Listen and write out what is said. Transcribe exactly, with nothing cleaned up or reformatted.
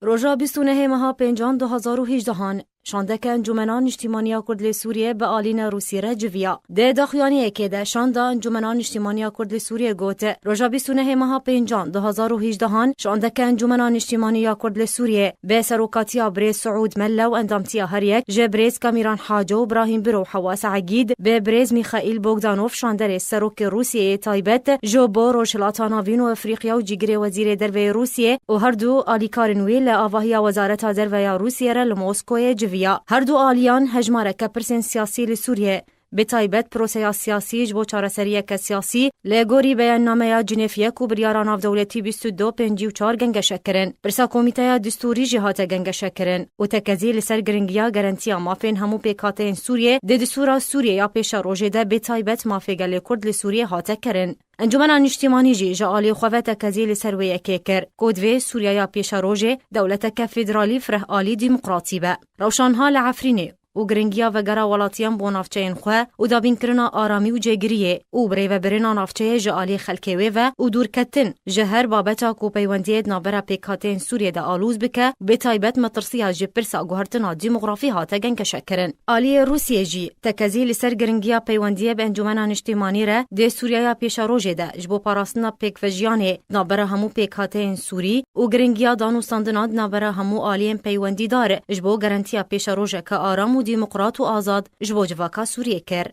Roja bîst û nehê meha pêncan du hazar û hejdehan, şandeke Encûmena Niştîmaniya Kurd li Sûriyê bi alîna Rûsî re civiya. Di daxuyaniyekê de şanda Encûmena Niştîmaniya Kurd li Sûriyê got, roja bîst û nehê meha pêncan du hazar û hejdehan, şandeke Encûmena Niştîmanî ya Kurd li Sûriyê bi serokatiya birêz Siûd Melle û endamtiya her yek ji birêz Kamîran Haco û Brahîm Biro û Hewa Saegîd bi birêz Mîxaîl Bogdanov şanderê serokê Rûsiyeyê taybet ji bo Rojhilata Navîn û Efrîqya û cîgirê wezîrê derve yê Rûsiyê û her du alîkarên wî li avahiya Wezareta Derve ya Rûsiyê re li Moskoyê civiya. Her du aliyan hejmareke pirsên siyasî li Sûriyê, bi taybet proseya siyasî ji bo çareseriyeke siyasî, li gorî beyannameya Cinêv yek û biryara navdewletî bîst û du pêncî û çar gengeşe kirin. Pirsa Komîteya Distûrî jî hate gengeşe kirin û tekezî li ser giringiya garantiya mafên hemû pêkhateyên Sûriyê di distûra Sûriyê ya pêşerojê de bi taybet mafê gelê Kurd li Sûriyê hate kirin. Encûmena Niştîmanî jî ji alî xwe ve tekezî li ser wê yekê kir ku divê Sûriya ya pêşerojê dewleteke federalî fireh alî demokratî be. Rewşanha li Efrînê û giringiya vegera welatiyan bo navçeyên xwe û dabînkirina aramî û cêgiriyê û birêvebirina navçeyê ji alî xelkê wê ve û dûrketin ji her babeta ku peywendiyê di navbera pêkhateyên Sûriyê de alûz bike, bi taybet metirsiya ji pirsa guhertina demografî hate gengeşekirin. Aliyê Rûsiyê jî tekezî li ser giringiya peywendiyê bi Encûmena Niştîmanî re dê Sûriya ya pêşerojê de ji bo parastina pêkvejiyanê di navbera hemû pêkhateyên Sûrî û giringiya danûstandina di navbera hemû aliyên peywendîdar ji bo garantiya pêşerojeke aram û demokrat û azad ji bo civaka Sûriyê kir.